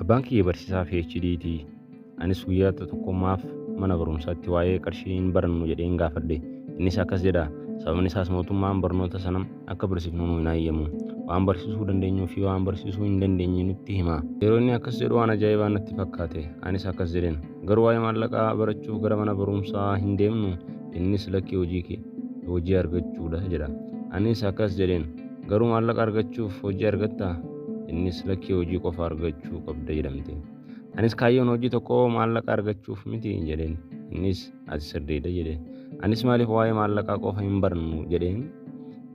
Abbaan kiyya barsiisaa PhD ti. Anis guyyaa tokko maaf mana barumsaatti waa'ee qarshii hin barannu jedheen gaafadhe. Innis akkas jedha, sababni isaas mootummaan barnoota sana akka barsiifnu nu hin hayyamu. Waan barsiisuu dandeenyuu fi waan barsiisuu hin dandeenye nutti hima. Yeroo inni akkas jedhu waan ajaa'ibaa natti fakkaate. Anis akkas jedheen, garuu waa'ee maallaqaa barachuuf gara mana barumsaa hin deemnu? Innis lakkii hojii kee hojii argachuudha jedha. Anis akkas jedheen, garuu maallaqa argachuuf hojii argattaa? Innis lakkii hojii qofa argachuu qabda jedhamte. Anis kaayyoon hojii tokkoo maallaqa argachuuf miti jedheen. Innis ati sirriidha jedhe. Anis maaliif waa'ee maallaqaa qofa hin barannu jedheen.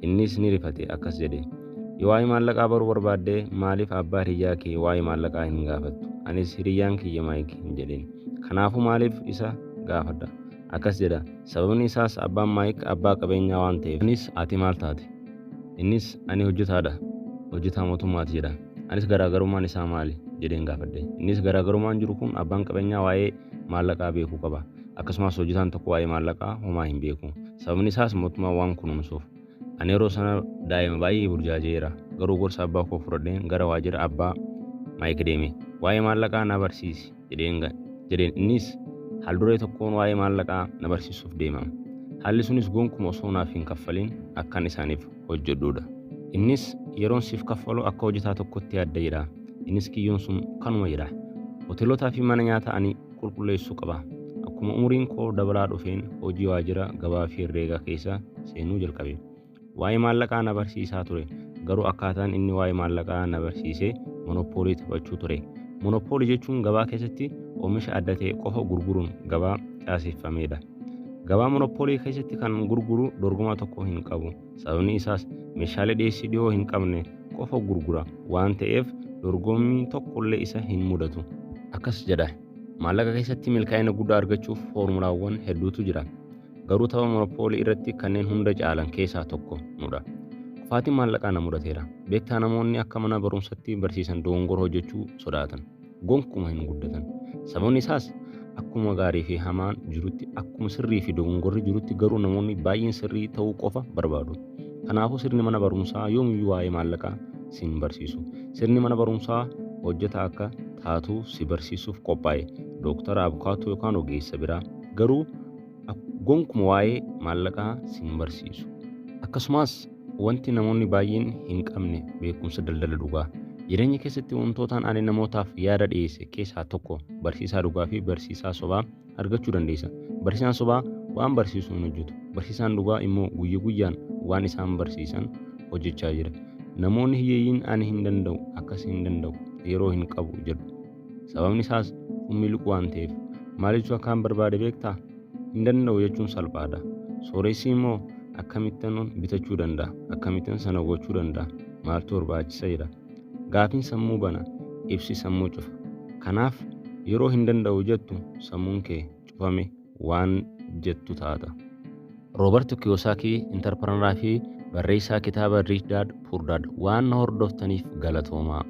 Innis ni rifate akkas jedhe. Yoo waa'ee maallaqaa baruu barbaadde maaliif abbaa hiriyyaa kee waa'ee maallaqaa hin gaafattu? Anis hiriyyaan kiyya Maayik hin jedheen. Kanaafuu maaliif isa gaafadha? Akkas jedha. Sababni isaas abbaan Maayik abbaa qabeenyaa waan ta'eef. Anis ati maal taate? Innis ani hojjetaadha. Hojjetaa mootummaati jedha. Anis garaagarummaan isaa maali? Jedheen gaafadhe. Innis garaagarummaan jiru kun abbaan qabeenyaa waa'ee maallaqaa beekuu qaba. Akkasumas hojjetaan tokko waa'ee maallaqaa homaa hin beeku. Sababni isaas mootummaan waan kunuunsuuf. Ani yeroo sana daa'ima baay'ee burjaaja'eera. Garuu gorsa abbaa koo fudhadheen gara waajjira abbaa Maayik deeme. Waa'ee maallaqaa na barsiisi jedheen jedheen. Innis haal-duree tokkoon waa'ee maallaqaa na barsiisuuf deema. Haalli sunis gonkuma osoo naaf hin kaffalin akkan isaaniif hojjedhuudha. Innis yeroon siif kaffalu akka hojjetaa tokkotti yaadda jedha. Innis kiyyoon sun kanuma jedha. Hoteelotaa fi mana nyaata ani qulqulleessuu qaba. Akkuma umuriin koo dabalaa dhufeen hojii waajjira gabaa fi herreegaa keessa seenuu jalqabe. Waa'ee maallaqaa na barsiisaa ture. Garuu akkaataan inni waa'ee maallaqaa na barsiise monopoolii taphachuu ture. Monopoolii jechuun gabaa keessatti oomisha adda ta'e qofa gurguruun gabaa caaseffameedha. Gabaa monopoolii keessatti kan gurguru dorgomaa tokko hin qabu. Sababni isaas meeshaalee dhiyeessii dhiyoo hin qabne qofa gurgura waan ta'eef dorgommii tokkollee isa hin mudatu. Akkas jedha. Maallaqa keessatti milkaa'ina guddaa argachuuf foormulaawwan hedduutu jira. Garuu tapha monopoolii irratti kanneen hunda caalan keessaa tokko nudha. Kufaatiin maallaqaa na mudateera. Beektaa namoonni akka mana barumsatti barsiisan dogongora hojjechuu sodaatan. Gonkuma hin guddatan. Sababni isaas akkuma gaarii fi hamaan jirutti akkuma sirrii fi dogongorri jirutti garuu namoonni baay'een sirrii ta'uu qofa barbaadu. Kanaafuu sirni mana barumsaa yoomiyyuu waa'ee maallaqaa si hin barsiisu. Sirni mana barumsaa hojjetaa akka taatu si barsiisuuf qophaa'e. Dooktara, abukaatoo yookaan ogeessa biraa. Garuu gonkuma waa'ee maallaqaa si hin barsiisu. Akkasumas wanti namoonni baay'een hin qabne beekumsa daldala dhugaa. Jireenya keessatti wantootaan ani namootaaf yaada dhiyeesse keessaa tokko barsiisaa dhugaa fi barsiisaa sobaa argachuu dandeessa. Barsiisaan sobaa waan barsiisu hin hojjetu. Barsiisaan dhugaa immoo guyya guyyaan waan isaan barsiisan hojjechaa jira. Namoonni hiyyeeyyiin ani hin danda'u, akkas hin danda'u, yeroo hin qabu jedhu. Sababni isaas kun miliquu waan ta'eef. Maal jechuu akkaan barbaade beektaa? Hin danda'u jechuun salphaadha. Sooressi immoo akkamittan bitachuu danda'a? Akkamittan sana gochuu danda'a? Maaltu barbaachisa jedha. Gaafiin sammuu bana, ibsi sammuu cufa. Kanaaf yeroo hin danda'u jettu sammuun kee cufame waan jettu taata. Roobert Kiyosaakii intarpiranaraa fi barreessaa kitaaba Rich Dad Poor Dad waan na hordoftaniif galatoomaa.